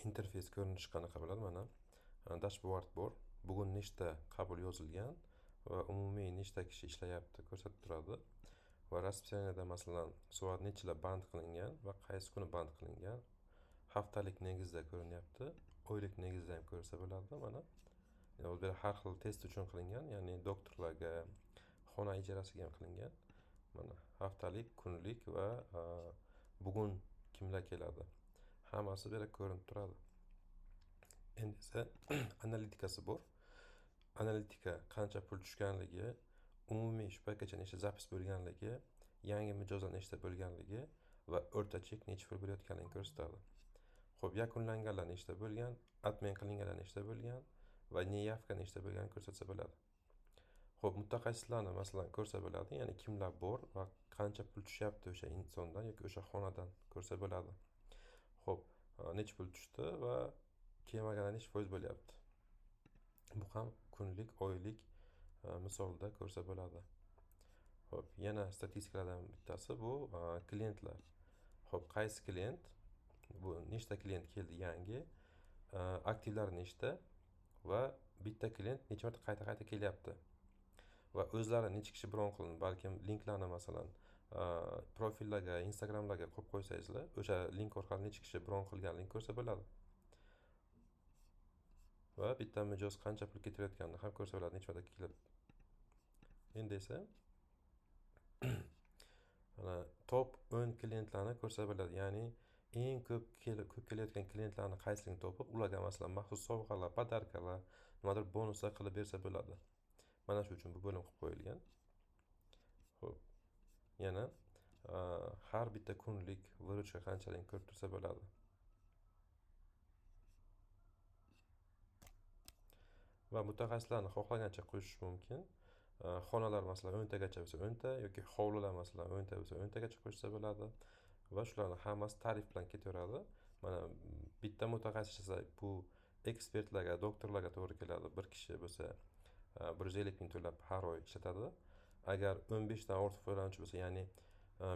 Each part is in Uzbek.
Interfeys ko'rinishi qanaqa bo'ladi? Mana dashboard bor. Bugun nechta qabul yozilgan va umumiy nechta kishi ishlayapti ko'rsatib turadi. Va расписаниеda masalan soat nechalar band qilingan va qaysi kuni band qilingan haftalik negizda ko'rinyapti. Oylik negizda ham ko'rsa bo'ladi. Mana bu yerda har xil test uchun qilingan, ya'ni doktorlarga, xona ijarasiga ham qilingan. Mana haftalik, kunlik va bugun kimlar keladi. Hammasi bu yerda ko'rinib turadi. Endi esa analitikasi bor. Analitika qancha pul tushganligi, umumiy shu paytgacha nechta zapis bo'lganligi, yangi mijozlar nechta bo'lganligi va o'rta chek necha pul bo'layotganligini ko'rsatadi. Xo'p, yakunlanganlar nechta bo'lgan, admin qilinganlar nechta bo'lgan va неявка nechta bo'lganini ko'rsatsa bo'ladi. Xo'p, mutaxassislarni masalan ko'rsa bo'ladi, ya'ni kimlar bor va qancha pul tushyapti o'sha insondan yoki o'sha xonadan ko'rsa bo'ladi. Xo'p, necha pul tushdi va kelmaganlar necha foiz bo'lyapti. Bu ham kunlik, oylik misolda ko'rsa bo'ladi. Xo'p, yana statistikalardan bittasi bu klientlar. Xo'p, qaysi klient, bu nechta klient keldi yangi, aktivlar nechta va bitta klient necha marta qayta-qayta kelyapti. Va o'zlari necha kishi bron qilindi, balkim linklarni masalan profillarga, Instagramlarga qo'yib qo'ysangizlar, o'sha link orqali necha kishi bron qilganligini ko'rsa bo'ladi. Va bitta mijoz qancha pul ketirayotganini ham ko'rsa bo'ladi, necha marta kelib. Endi esa mana top 10 klientlarni ko'rsa bo'ladi, ya'ni eng ko'p kelayotgan klientlarni qaysiligini topib, ularga masalan maxsus sovg'alar, podarkalar, nimadir bonuslar qilib bersa bo'ladi. Mana shu uchun bu bo'lim qilib qo'yilgan. Xo'p, yana har bitta kunlik выручка qanchaligini ko'rib tursa bo'ladi. Va mutaxassislarni xohlagancha qo'shish mumkin. Xonalar masalan 10 tagacha bo'lsa 10 ta yoki hovlilar masalan 10 ta bo'lsa 10 tagacha qo'shsa bo'ladi. Va shularning hammasi tarif bilan ketaveradi. Mana bitta mutaxassis esa bu ekspertlarga, doktorlarga to'g'ri keladi. Bir kishi bo'lsa 150 ming to'lab har oy ishlatadi. Agar 15 dan ortiq foydalanuvchi bo'lsa, ya'ni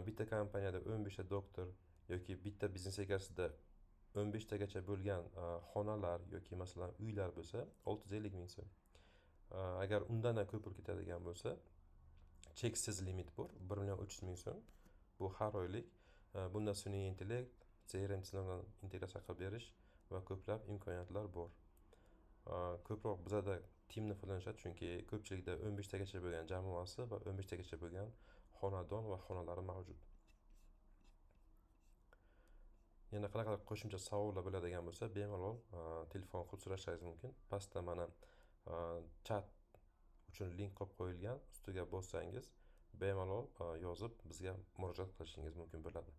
bitta kompaniyada 15 ta doktor yoki bitta biznes egasida 15 tagacha bo'lgan xonalar yoki masalan uylar bo'lsa 650 ming so'm. Agar undan ham ko'p pul ketadigan bo'lsa, cheksiz limit bor, 1 million 300 ming so'm. Bu har oylik. Bunda sun'iy intellekt, CRM tizimidan integratsiya qilib berish va ko'plab imkoniyatlar bor. Ko'proq bizada teamni foydalanishadi, chunki ko'pchilikda 15 tagacha bo'lgan jamoasi va 15 tagacha bo'lgan xonadon va xonalari mavjud. Yana qanaqadir qo'shimcha savollar bo'ladigan bo'lsa, bemalol telefon qilib so'rashingiz mumkin. Pastda mana chat uchun link qo'yib qo'yilgan, ustiga bossangiz bemalol yozib bizga murojaat qilishingiz mumkin bo'ladi.